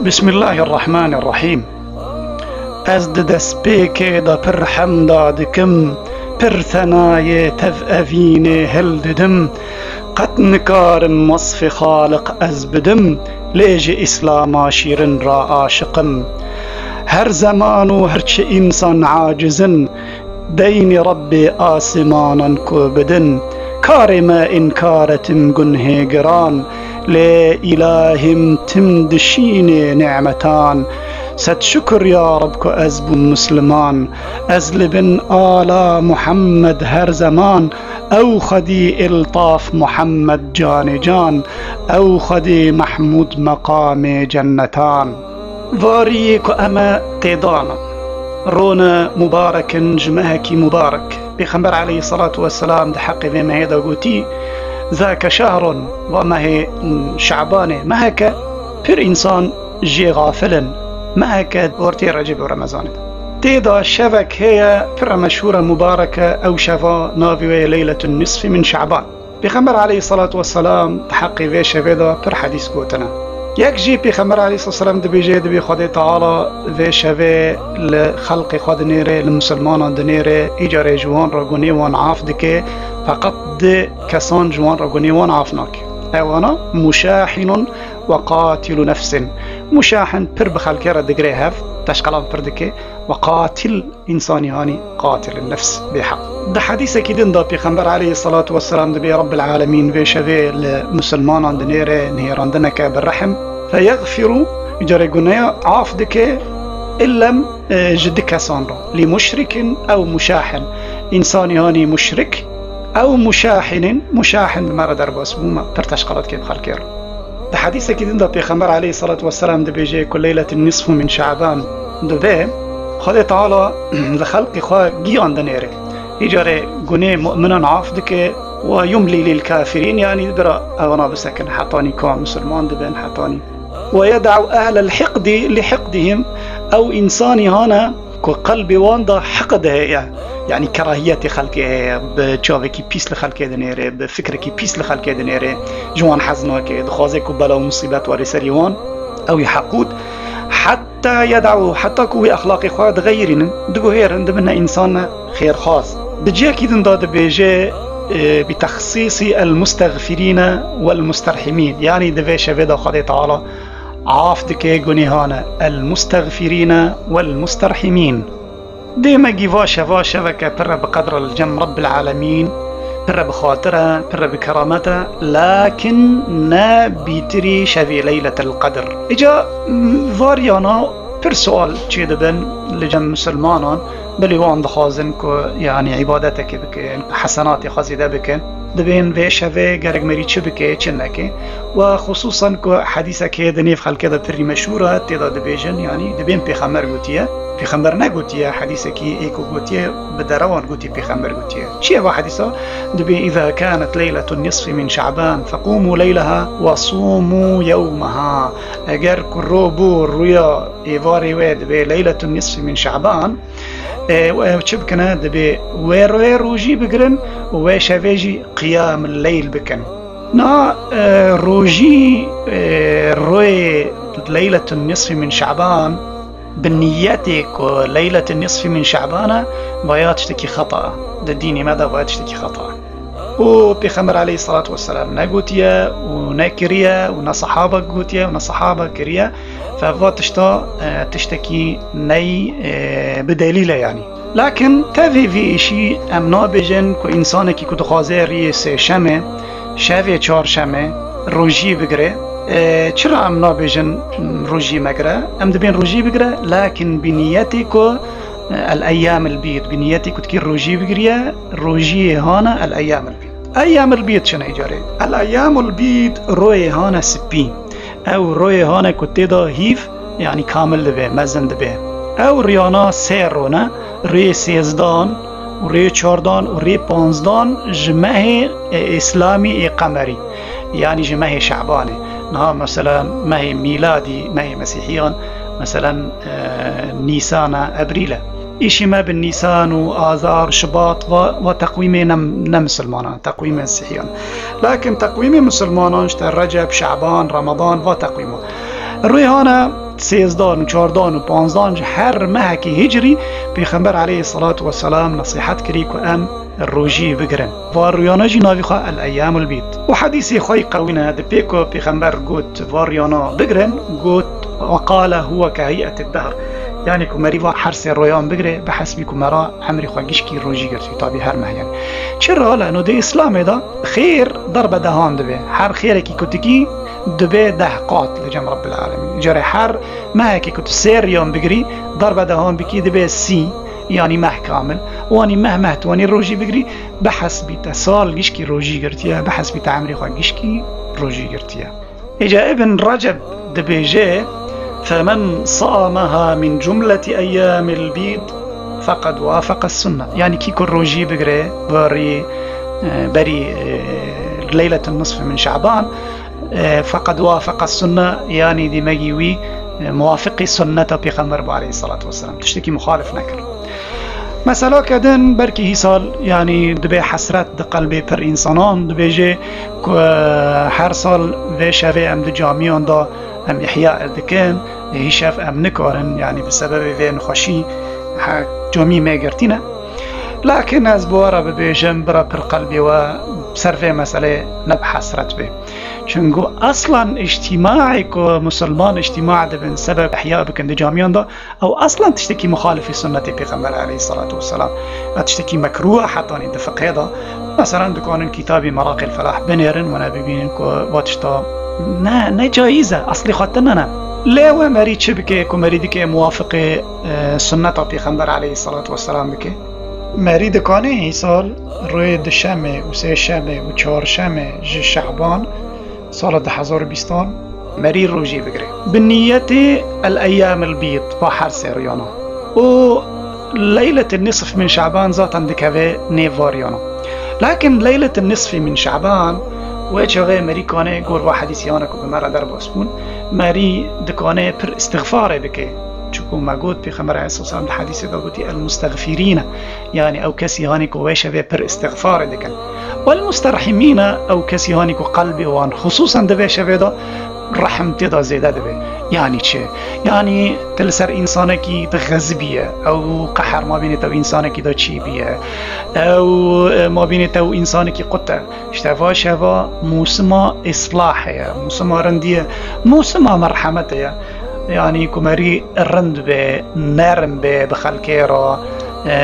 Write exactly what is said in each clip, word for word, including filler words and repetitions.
Bismillahirrahmanirrahîm. Ez di destpêkê de pir hemda dikim, pir senayê tev evînê hildidim. Qet nikarim wesfê Xaliq ez bidim, lê ji Îslama şîrin re aşiq im. Her zeman û her çi însan aciz in, deynê Rebbê asimanan ku bidin. Karê me înkar e tim gunhê giran, lê Îlahîm tim dişînê nîmetan. Sed şukir ya Reb ku ez bûm misliman. Ez li bin ala Muhammed her zeman, ew xwedî îltaf Muhammed canê can, ew xwedî Mehmûd meqamê cennetan. Variyê ku em e têdan, rone mubarek in ji mehekî mubarek. Pêxember aleyhisselatu vesselam di heqê vê mehê de gotî, "Zake şehrun", va mehê Şebanê meheke pir însan jê xafil in, meheke ortê Receb û Remezanê de. Tê de şevek heye pir meşhûr e, mubarek e, ew şeva navê wê ye Leyletun Nisfi min Şeban. Pêxember aleyhisselatu vesselam di heqê vê şevê de pir hedîs gotine. Yek jî Pêxember aleyhisselatu vesselam dibêje, dibê Xwedê Teala vê şevê li xelqê xwe dinêre, li misilmanan dinêre, îcarê ji wan re gunê wan af dike, feqet di kesan ji wan re gunê wan af nake. Ewana muşahinun ve qatilu nefsin. Muşahin pir bi xelkê re digire hev, teşqelan pir dike, ve qatil însanî hanî qatil nefs bêheq. Di hedîsekî din de Pêxember aleyhisselatu vesselam dibê Rabbil Alemîn vê şevê li misilmanan dinêre nihêrandineke bi rehm. Fe yexfiru, îcarê guneya af dike, illem, e, ji di kesan re. Li muşrikin ew muşahin. Însanî hanî muşrik, ew muşahinin, muşahin bi me re derbas bû, me pir teşqelat kir bi xelkê re. Di hedîsekî din de Pêxember aleyhisselatu vesselam dibêje ku Leyletun Nisfu min Şaban dibe, Xwedê Teala li xelqê xwe giyan dinêre. Îcarê gunê mu'minan af dike, ve yumli lil kafirîn, yanî dibira ewana bisekin, hetanî ka misilman dibin, hetanî. Ve yed'u ehlel hiqdi li hiqdihim, ew însanî hane ku qelbê wan de hiqd heye, yanî kerahiyetê xelkê heye, bi çavekî pîs li xelkê dinêre, bi fikrekî pîs li xelkê dinêre, ji wan hez nake, dixwaze ku bela û musîbet were serî wan, ew ê heqûd. Heta yed'u, heta ku wî exlaqê xwe dixeyirînin, diguhêrin, dibine însan xêrxwaz. Di cihekî din de dibêje, e, bi texsîsî el mustexfirîne wel musterhimîn, yanî di vê şevê de Xwedê Teala af dike gunêhane, el mustexfirîne wel musterhimîn. Dê me gî va şeva şeveke pire bi qedr e li cem Rabbil Alemîn, pire bi xatir e, pire bi keramet e, lakin ne bîtirî şevê Leyletil Qedr. Îca, m, variyana pir sual çêdibin li cem misilmanan, belê wan dixwazin ku, yanî, îbadetekê bikin, hesenatê xwe zêde bikin. Dibên vê şevê gerek merî çi bike, çi neke. Û xusûsan ku hedîsekê di nêv xelkê de pirî meşhûr e, tê de dibêjin, yanî dibên Pêxember gotiye. Pêxember negotiye, hedîsekî ê ku gotiye, bi derewan gotiye, Pêxember gotiye. Çi ye va hedîsa? Dibê, "Îza kanet leyletun nisfi min Şaban, feqûmû leyleha ve sûmû yewmeha." Eger ku ro bû rûya êvarê wê dibê leyletun nisfi min Şaban, e, ew çi bikine? Dibê wê royê rojî bigirin û wê şevê jî qiyamil leyl bikin. Na, e, rojî, e, royê Leyletun Nisfi min Şaban, bi niyetê ku Leyletun Nisfi min Şaban e, vaya tiştekî xeta. Di dînê me de vaya tiştekî xeta. Û Pêxember aleyhissalatu vesselam negotiye û nekiriye û ne sehaba gotiye û ne sehaba kiriye. Fe va tişta, e, tiştekî ney, e, bi delîl e yanî. Lakin tevî vî îşî em nabêjin ku însanekî ku dixwaze riyê sêşemê, şevê çarşemê, rojî bigire. E, çira em nabêjin rojî megire? Em dibên rojî bigire, lakin bi niyetê ku, e, el eyyamil bîd, bi niyetê ku dikî rojî bigiriye, rojiyê hane el eyyamil bîd. Eyyamil bîd çi ne îcarê? El eyyamul bîd royê hane spî. Ew royê hane ku tê de hîv, yanî kamil dibe, mezin dibe. Ew riyana sê ro ne, rê sêzdan û rê çardan û rê panzdan ji mehê, e, îslamî ê qemerî, yanî ji mehê Şebanê. Niha mesela mehê mîladî, mehê mesîhiyan, mesela, e, Nîsan e, Ebrîl e. Îşî me bi Nîsan û Azar, Şibat ve, ve teqwîmê ne, ne misilmanan, teqwîmê mesîhiyan. Lakin teqwîmê misilmanan işte Receb, Şaban, Ramadan va teqwîma. Rûyhane sêzdan û çardan û panzdan ji her mehekî hicrî Pêxember aleyhissalatu vesselam nesîhet kirî ku em rojî bigirin. Va rûyana jî navî xwe El-Eyyamul Bîd. Û hedîsê xwe yî qewî ne, di pê ku Pêxember got va rûyana bigirin, got, "Ve qale huve ke hey'etid dehr." Yanî ku merî va her sê royan bigire, bi hesbî ku mera emrê xwe gişkî rojî girtî, tabî her meh yanî. Çira leno di Îslamê de xêr derbe dehan dibe. Her xêrekî ku dikî dibe deh qat li cem Rabbil Alemîn. Carê her mehekî ku tu sê riyan bigirî, derbe dehan bikî dibe sî, yanî meh kamil. Wanî meh meh tu wanî rojî bigirî, bi hesbî te sal gişkî rojî girtiye, bi hesbî te emrê xwe gişkî rojî girtiye. Îca Ibn Receb dibêje, "Femen samaha min cumleti eyyamil bîd feqed wafeqes sunne." Yanî kî ku rojî bigire, berî, e, berî, e, leyletin nisfi min Şaban, e, feqed wafeqes sunne, yanî dîmegî wî, e, muwafiqî sunneta Pêxember bû aleyhissalatu vesselam. Tiştekî muxalif nekir. Meselake din, belkî hîsal, yanî dibe hesret di qelbê pir însanan, dibêje ku, e, her sal vê şevê em di camiyan de em îhya dikin, hî şev em nikarin, yanî bi sebebê vê nexweşî he, camî me girtîne. Lakin ez bi we re bibêjim, bira pir qelbê we ser vê meselê ne bi hesret be. Çunku aslan îctîmaê ku misilman îctîma dibin sebeb îhya bikin di camiyan de, ew aslan tiştekî muxalifî sunnetê Pêxember aleyhissalatu vesselam. Ev tiştekî mekrûh e hetanî di fiqhê de. Meselen dikanin kitabî Meraqil Felah binêrin, wana bibînin ku va tişta ne, ne caiz e, eslî xwe tune ne. Lê we merî çi bike ku merî dike muwafiqê, e, sunneta Pêxember aleyhissalatu vesselam bike? Merî dikane hîsal rûyê duşemê û sêşemê û çarşemê ji Şaban sala du hezar û bîstan merî rojî bigire. Bi niyetê el-eyyamil bîd va her sê riyana. Û leyletin nisf min Şaban zaten dikeve nêv va riyana. Lakin leyletin nisfî min Şaban wê çaxê merî kane gor va hedîsiyana ku bi me re derbas bûn, merî dikane pir îstixfarê bike. Çunku me got, Pêxember aleyhisselam di hedîsê de gotî, "El-mustexfirîne", yanî ew kesî hanî ku wê şevê pir îstixfarê dikin. "Wel-musterhimîne", ew kesî hanî ku qelbê wan, xisûsen di vê şevê de rehm tê de zêde dibe. Yanî çi? Yanî tu li ser însanekî tu xezibî ye, ew qeher mabînê te û însanekî de çî bîye, ew, e, mabînê te û însanekî qut e. Îşte va şeva mûsima îslahê ye, mûsima rindî ye, mûsima merhemetê ye. Yanî ku merî rind be, nerm be bi xelkê re, e,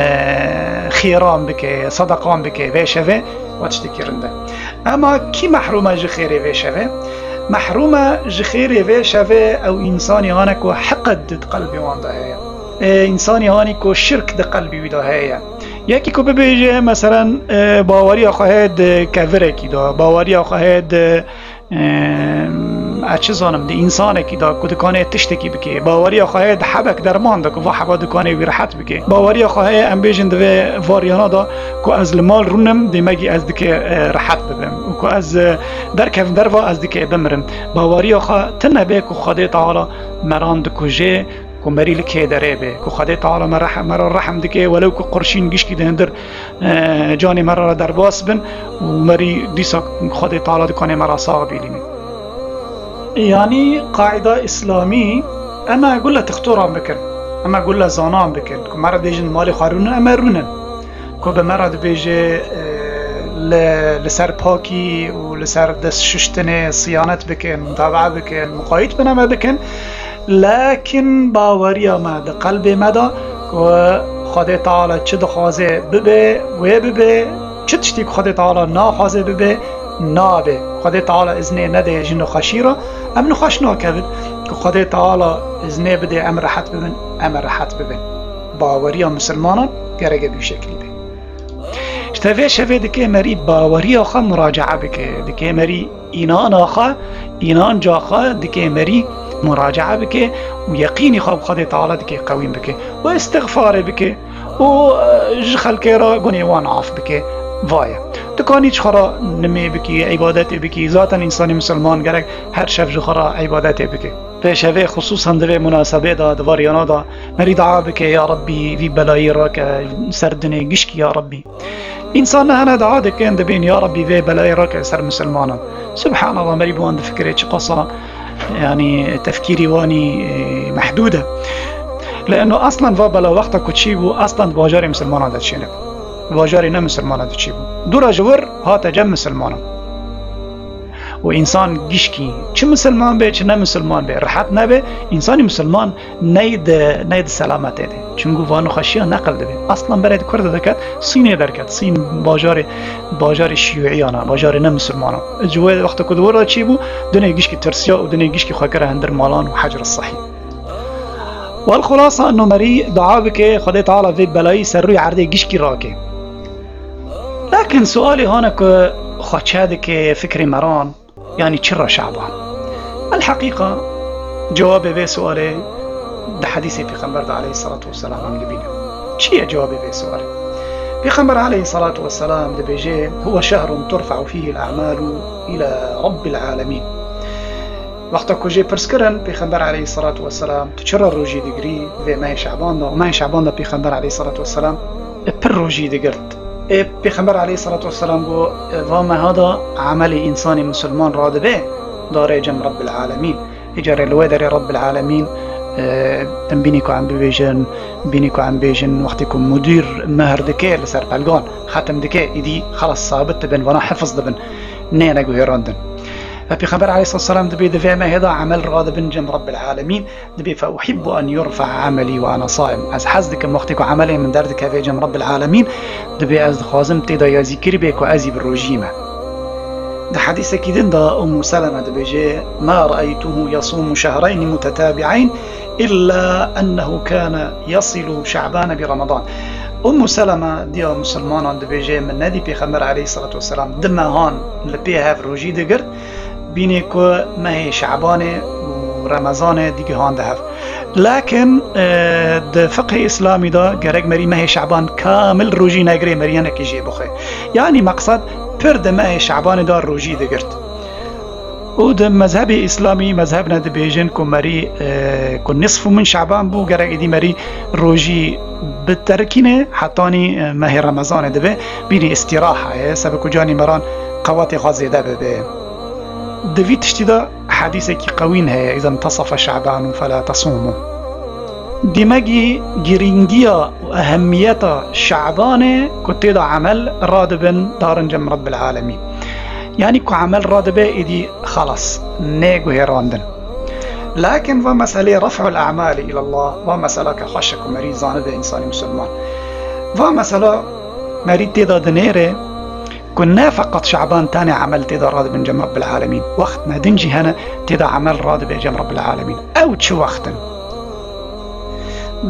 xêran bike, sedeqan bike, vê şevê va tiştekî rind e. Ema kî mehrûm e ji xêrê vê şevê? Mehrûm e ji xêrê vê şevê ew însanî hane ku hiqid di qelbê wan de heye. E, însanî hanî ku şirk di qelbê wî de heye. Yekî ku bibêje, meselen, e, baweriya xwe heye di kevirekî de, baweriya xwe heye di, e, ez çi zanim, di însanekî de ku dikane tiştekî bike. Baweriya xwe heye di hebek derman de ku va heba dikane wî rehet bike. Baweriya xwe heye, em bêjin, di vê variyana de ku ez li mal rûnim, dêmegî ez dike, e, rehet bibim. Û ku ez, e, derkevim derva, ez dike bimirim. Baweriya xwe tune be ku Xwedê Teala meran dikuje, ku merî li kê derê be, ku Xwedê Teala me reh-, me re rehm dike, welew ku qurşîn gişkî di hundir, e, canê me re derbas bin û merî dîsa Xwedê Teala dikane me re sax bîlîne. Yanî qaîda îslamî, em e gule tixtoran bikin, em e gule zanan bikin, ku me re dêjin malê xwe rûnin, em e rûnin. Ku bi me re dibêje, e, li, li ser pakî û li ser dest şiştinê siyanet bikin, mutabaa bikin, muqayît bin, em e bikin. Lakin baweriya me di qelbê me de ku Xwedê Teala çi dixwaze bibe, wê bibe, çi tiştî ku Xwedê Teala naxwaze bibe, nabe. Xwedê Teala iznê nede ji nexweşî re, em nexweş nakevin. Ku Xwedê Teala iznê bide em rehet bibin, em rehet bibin. Baweriya misilmanan gerek e bi vî şeklî be. Îşte vê şevê dike merî baweriya xwe muracaa bike, dike merî înana xwe, înanca xwe dike merî muracaa bike û yeqînî xwe bi Xwedê Teala dike qewîn bike û îstixfarê bike û, e, ji xelkê re gunê wan af bike. Vaye. Dikanî ji xwe re nimê bikî, îbadetê bikî. Zaten însanî misilman gerek her şev ji xwe re îbadetê bike. Vê şevê xisûsan di vê munasebê de, di variyana de merî dua bike, ya Rebbî, vî belayî rake ser dinê gişkî, ya Rebbî. Însan ne hene dua dikin, dibên, ya Rabbî, vê belayê rake ser misilmanan. Subhanallah, merî bi wan difikire, çiqasa, yanî, tefkîrî wanî, e, mehdûd e. Leeno aslan va bela wexta ku çî bû, aslan di bajarê misilmanan de çênebû. Di bajarê ne misilmanan de çî bû. Dûra ji wir hate cem misilmanan. Û însan gişkî, çi misilman be, çi ne misilman be, rehet nebe, însanî misilman ney di, ney di selametê de. Çunku van xweşiya neqil dibe. Aslan berê di kur de diket, Sînê derket. Sîn bajarê, bajarê şiyûîyan e, bajarê ne misilman e. Ji wê wexta ku di wir de çî bû, dinê gişkî tirsiya û dinê gişkî xwe kire hundir malan û hecr sehî. Wel xulasa, no merî dua bike, Xwedê Teala vê belayî ser rûyê erdê gişkî rake. Lakin sualê hane ku xwe çe dike fikrê meran, yanî çira Şaban? El heqîqa, cewabê vê sualê di hedîsê Pêxember de aleyhissalatu vesselam em dibînin. Çi ye cewabê vê sualê? Pêxember aleyhissalatu vesselam dibêje, "Huwe şehrun turfa'u fihi el-a'malu ila Rabbil alemin." Wexta ku jê pirs kirin, Pêxember aleyhissalatu vesselam, "Tu çira rojî digirî vê mehê Şaban de?" Û mehê Şaban de Pêxember aleyhissalatu vesselam pir rojî digirt. Ê Pêxember aleyhissalatu vesselam got, "Va meha de emelê însanê misilman radibe, dare cem Rabbil Alemîn." Îcarê li wê derê Rabbil Alemîn, e, em bînî ku em bibêjin, bînî ku em bêjin, wextê ku mudîr mehr dike li ser pelgan, xetim dike, îdî xelas sabit dibin, vana hifiz dibin, neyene guhêrandin. Ve Pêxember aleyhissalatu vesselam dibê di vê mehê de emel radibin cem Rabbil Alemîn, dibê, "Fe uhibbu en yurfa ameli ve ana saim." Ez hez dikim wextê ku emelê min derdikeve cem Rabbil Alemîn, dibê ez dixwazim tê de ya zîkir bê ku ez ê bi rojî me. Di hedîsekî din de Ummu Seleme dibêje, "Ma re'eytuhu yasumu şehreyn mutetabi'eyn illa ennehu kana yasilu Şa'bane bi Ramadan." Ummu Seleme diya misilmanan dibêje, "Min nedî Pêxember aleyhissalatu vesselam di mehan li pê hev rojî digirt, bînê ku mehê Şabanê û Remezanê digihande hev." Lakin, e, di fiqhê îslamî de gerek merî mehê Şaban kamil rojî negirê, merî hinekî jê bixwe. Yanî meqsed pir di mehê Şabanê de rojî digirt. Û di mezhebê îslamî, mezhebne dibêjin ku merî, e, ku nisfu min Şaban bû, gerek êdî merî rojî biterkîne, hetanî, e, mehê Remezanê dibe, bînî îstîraha ye, sebe ku canî meran qewetê xwe zêde bibe. Di vî tiştî de hedîsekî qewîn heye, "Îza ntesefe Şaban fela tesumu." Dîmegî girîngiya û ehemmiyeta Şabanê ku tê de emel radibin darin cem Rabbil Alemîn. Yanî ku emel radibe, êdî xelas, nê guhêrandin. Lakin va meselê ref'ul a'mali ilallah, va mesela ke xweş e ku merî zanibe însanî misilman. Va mesela merî tê de dinêre ku ne feqet Şaban tenê emel tê de radibin cem Rabbil Alemîn. Wextne din jî hene tê de emel radibe cem Rabbil Alemîn. Ew çi wext in?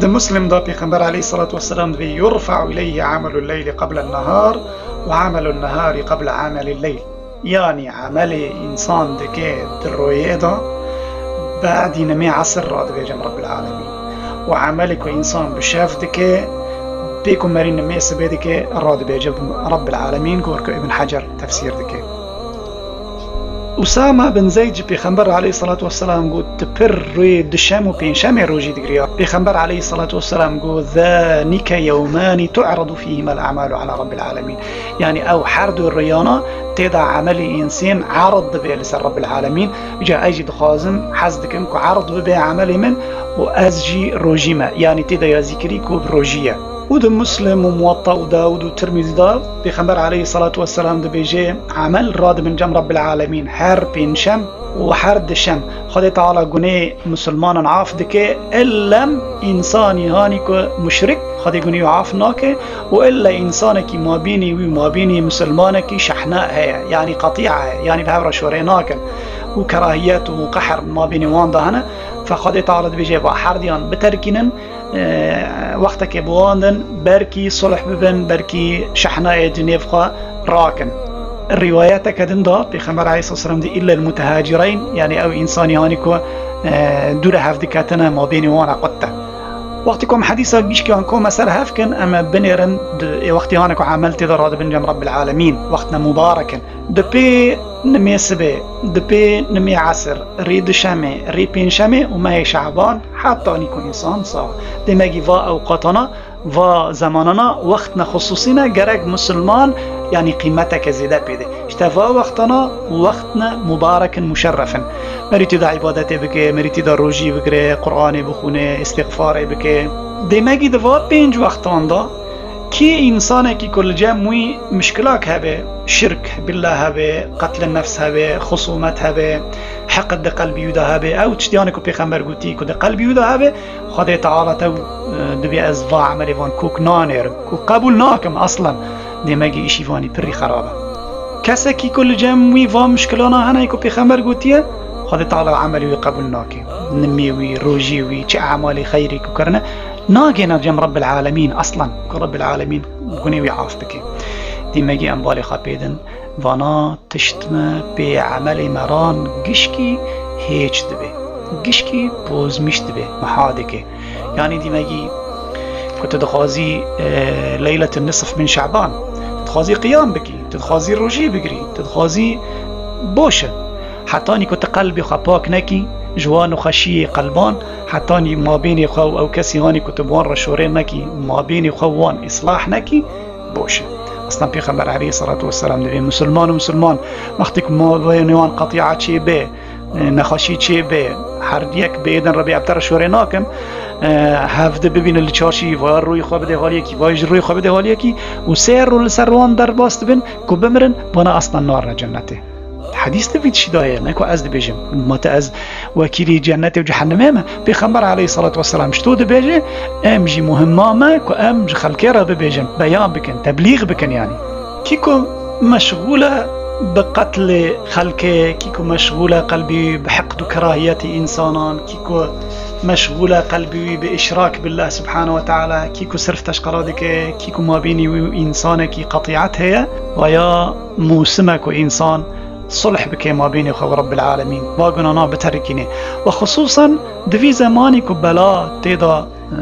Di Muslim de Pêxember aleyhissalatu vesselam dibê, "Yurfa'u ileyhi amelul leyli qablen nehar ve amelun nehari qable amelil leyl." Yanî emelê însan dike di royê de, badî nimê esir radibe cem Rabbil Alemîn. Û emelê ku însan bi şev dike, pê ku merî nimê sibê dike, radibe cem Rabbil Alemîn, gor ku Ibn Hecer tefsîr dike. Usama bin Zeyd ji Pêxember aleyhissalatu vesselam got, "Tu pir rê duşem û pêncşemê rojî digiriya." Pêxember aleyhissalatu vesselam got, "Zânike yewmani tu'radu fîhimel a'malu ala Rabbil alemîn." Yanî ew her du riyana tê de emelê însên erd dibe li ser Rabbil alemîn. Îca ez jî dixwazim, hez dikim ku erd bibe emelê min û ez jî rojî me. Yanî tê de ya zîkirî ku bi rojî ye. Û di Muslim û Muwatta û Dawud û Tirmîzî de Pêxember aleyhissalatu vesselam dibêje, "Emel radibin cem Rabbil alemîn her pêncşem û her dişem. Xwedê Teala gunê misilmanan af dike, illem însanî hanî ku muşrik, Xwedê gunê wî af nake û ille însanekî mabînî wî û mabînî misilmanekî şehna heye, yanî qetîa heye, yanî bi hev re şorê nakin û kerahiyet û qehr mabînê wan de hene." Fe Xwedê Teala dibêje, "Va herdiyan biterkînin." E, wextekê bi wan din, belkî sulh bibin, belkî şehnayê di nêv xwe rakin. Rîwayeteke din de Pêxember aleyhisselam dî, "Îllel mutehacireyn", yanî ew însanî hanî ku, e, dûre hev diketine, mabênê wan e qut e. Wextê ku em hedîsa gişkiyan kome ser hev kin, em ê binêrin di, ê wextî hane ku emel tê de radibin cem Rabbil alemîn, wextine mubarek in. Di pê nimê sibê, di pê nimê esir, rê duşemê, rê pêncşemê û mehê Şaban, heta nîko însan sax. Demekî va ewqatana Va zemanana wextne xusûsî ne, gerek musulman, yanî qîmeteke zêde pê de. Îşte va wextana wextne mubarekin, muşerrefin. Merî tê de îbadetê bike, merî tê de rojî bigire, Qur'anê bixwîne, îstixfarê bike. Demegî di va pênc wextan de kî însanekî ku li cem wî mişkilak hebe, şirk billah hebe, qetlin nefs hebe, xusûmet hebe, heqid di qelbî wî de hebe, ew tiştiyanê ku Pêxember gotî ku di qelbî wî de hebe, Xwedê Teala tew, e, dibê ez va emelê van kok nanêrim, ku qebûl nakim aslan. Demegî îşî vanî pirî xerab e. Kesekî ku li cem wî va mişkilana hene ku Pêxember gotiye, Xwedê Teala emelê wî qebûl nake. Nimê wî, rojê wî, çi emalê xeyrê ku kirine, nagêne cem Rebbil Alemîn aslan, ku Rebbil Alemîn gunê wî af bike. Demegî em balê xwe pê din, vana tişt me pê emelê me ran gişkî hêç dibe. Gişkî pozmîş dibe, meha dike. Yanî demegî ku tu dixwazî, e, Leyletin Nisf min Şeban, tu dixwazî qiyam bikî, tu dixwazî rojî bigirî, tu dixwazî boş e. Hetanî ku tu qelbê xwe pak nekî, ji wan û xweşiyê qelban, hetanî mabênê xwe û ew kesî hanî ku tu bi wan re şorê nekî, mabênê xwe û wan îslah nekî, boş e. Aslan Pêxember aleyhissalatu vesselam dibê musulman û musulman wextê ku mabênê wan qetîa çêbe, e, nexweşî çêbe, her yek bêdin Rebî, ev te re şorê nakim, e, hevdi bibînin li çarşî, va rûyê xwe bidê haliyekî, va ji rûyê xwe bidê haliyekî û sê rû li ser wan derbas dibin ku bimirin, vana aslan narine cennetê. Hedîs di vî tişî de heye, ne ku ez dibêjim. Ma te ez wekîlî cennetê û cehennemê me. Pêxember aleyhissalatu vesselam ji to dibêje, em jî muhimma me ku em ji xelkê re bibêjin, beyan bikin, teblîx bikin yanî. Kî ku meşxûl e bi qetlê xelkê, kî ku meşxûl e qelbî wî bi heqd û kerahiyetê însanan, kî ku meşxûl e qelbî wî bi îşrak billah subhanahu ve teala, kî ku sirf teşqela dike, kî ku mabênî wî û însanekî qetîet heye, ve ya mûsim e ku însan sulh bike mabênê xwe û Rebbil Alemîn, va gunana biterikîne. Ve xisûsan di vî zemanî ku bela tê de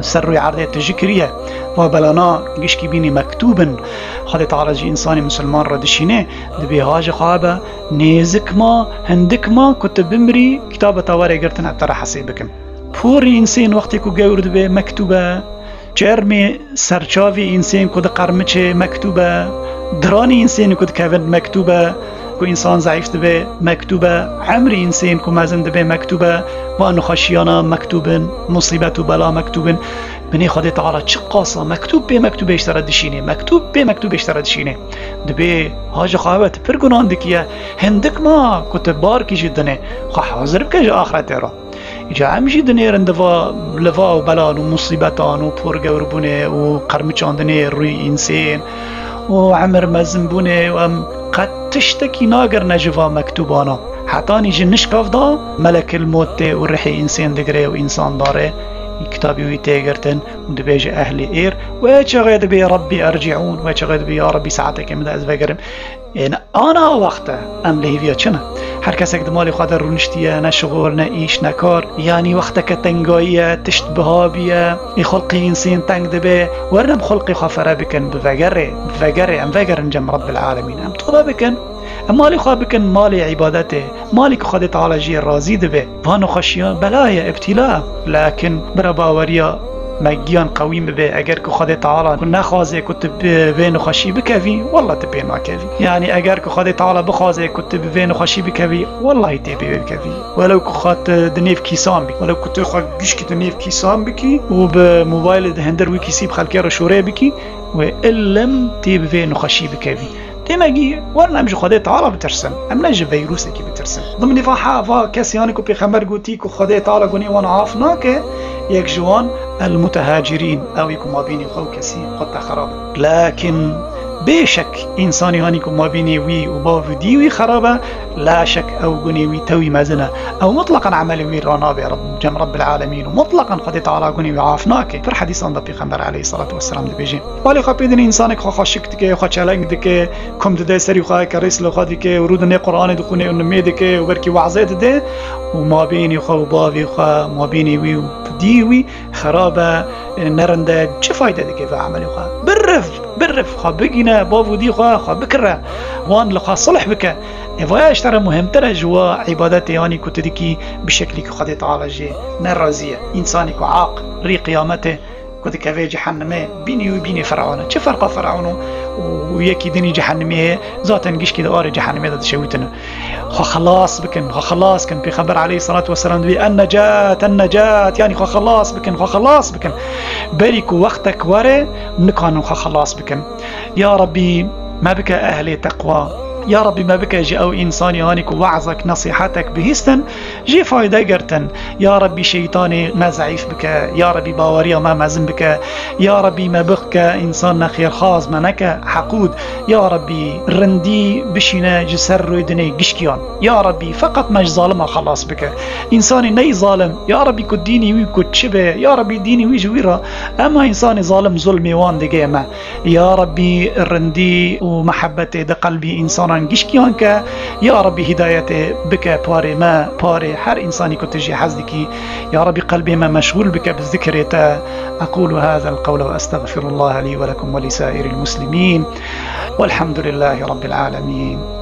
ser rûyê erdê tijî kiriye, va belana gişkî bînî mektûb in. Xwedê Teala ji însanê misilman re dişîne, dibê ha ji xwe be, nêzik ma, hindik ma ku tu bimirî, kitaba te were girtin, ev te re hesê bikim. Porê însên wextê ku gewr dibe, mektûb e. Çermê serçavî însên ku diqermiçe, mektûb e. Diranî însên ku dikevin, mektûb e. Ku însan zeîf dibe, mektûb e. Emrî însên ku mezin dibe, mektûb e. Van nexweşiyana mektûb in, musîbet û bela mektûb in. Binê Xwedê Teala çiqasa mektûb pê mektûbê ji te re dişînê, mektûb pê mektûbê ji te re dişînê. Dibê ha ji xwe ve tu pir gunan dikiye, hindik ma ku tu barkî ji dinê xwe hazir bike ji axretê re. Îca em jî dinêrin di va, li va û belan û musîbetan û porgewrbûnê û qermiçandinê rûyê însên û emir mezinbûnê û em qet tiştekî nagirine ji va mektûbana. Hetanî ji nişkav da melekil mot tê û rihê însên digire û însan dare, kitabî wî tê girtin û dibêje ehlî êr, wê çaxê dibê Rebbî erciûn, wê çaxê dibê ya Rebbî saeteke min de ez vegerim. Ên ana wext e, em li hêviya çi ne? Her kesek di malê xwe de rûniştiye, ne şixul, ne îş, ne kar. Yanî wexteke tengayî ye, tişt biha bûye, ê xulqê însên teng dibe. Werin em xulqê xwe fere bikin, bi vegerê, bi vegerê, em vegerin cem Rebbil Alemîn. Em tobe bikin, em malê xwe bikin malê îbadetê, malê ku Xwedê Teala jê razî dibe. Van nexweşiya bela ye, îbtîla. Lakin bira baweriya me giyan qewîm bibe, eger ku Xwedê Teala ku nexwaze ku tu bi vê nexweşî bikevî, wallah tu pê nakevî. Yanî eger ku Xwedê Teala bixwaze ku tu bi vê nexweşî bikevî, wallahî tê pê bikevî. Welew ku xwe tu di nêv kîsan bikî, welew ku tu xwe gişkî di nêv kîsan bikî û bi mobaylê di hindir wî kîsî bi xelkê re şorê bikî, wê ilim tê bi vê nexweşî bikevî. Demegî werin em ji Xwedê Teala bitirsin. Em ne ji veyrusekî bitirsin. Dimnî va ha, va kesî yanî ku Pêxember gotî ku Xwedê Teala gunê wan af nake, yek ji wan el mutehacirîn, ew ê ku mabînî xwe û kesî xwe te xerab. Lakin bêşek însanî hanî ku mabînê wî û bav û dî wî xerab e, la şek ew gunê wî tewî mezin e. Ew mutlaqan emelê wî ranabe Reb-, cem Rebbil Alemîn û mutlaqan Xwedê Teala gunê wî af nake. Pir hedîsan de Pêxember aleyhissalatu vesselam dibêje. Malê xwe pê dinê, însanek xwe xweşik dike, xwe çeleng dike, kum dide serî xwe, kerês li xwe dike û rûdinê Qur'anê dixwîne û nimê dike û belkî wezê dide û mabênê xwe û bavê xwe, mabênê wî û dî wî xerab e, nerinde, çi fayde dike vê emelê xwe? Biriv, biriv xwe bigîne, bav û dî xwe, xwe bikire, wan li xwe silh bike. Ê vaya ji te re muhimtir e ji wa îbadetê yanî ku tu dikî bi şeklî ku Xwedê Teala jê nerazî ye. Însanê ku aq rî qiyametê ku dikeve cehennimê, bînî wî bînî Firavun e. Çi ferqa Firavun û, û yekî dinî cehennimê heye? Zaten gişkî di arê cehennimê de dişewitine. Xwe xelas bikin, xwe xelas bikin. Pêxember aleyhissalatu vesselam dibê, "En necat, en necat", yanî xwe xelas bikin, xwe xelas bikin. Berî ku wextek were, nikanin xwe xelas bikin. Ya Rabbî, me bike ehlê teqwa. Ya Rabbî, me bike ji ew însanî hanî ku we'zek, nesîhetek bihîstin, jê fayde girtin. Ya Rabbî, şeytanê me zeîf bike. Ya Rabbî, baweriya me mezin bike. Ya Rabbî, me bike însan nexêrxaz, me neke heqûd. Ya Rabbî, rindî bişîne ji ser rûyê dinê gişkiyan. Ya Rabbî, feqet me ji zalima xelas bike. Însanê neyî zalim, ya Rabbî, ku dînî wî ku çi be, ya Rabbî, dînî wî ji wî re, ema însanê zalim zulmê wan digê me. Ya Rabbî, rindî û mehebetê di qelbî însanan gişkiyan ke. Ya Rabbî, hîdayetê bike parê me, parê her însanî ku tu jê hez dikî. Ya Rabbî, qelbê me meşgûl bike bi zikirê te. أقول هذا القول وأستغفر الله لي ولكم ولسائر المسلمين. والحمد لله رب العالمين.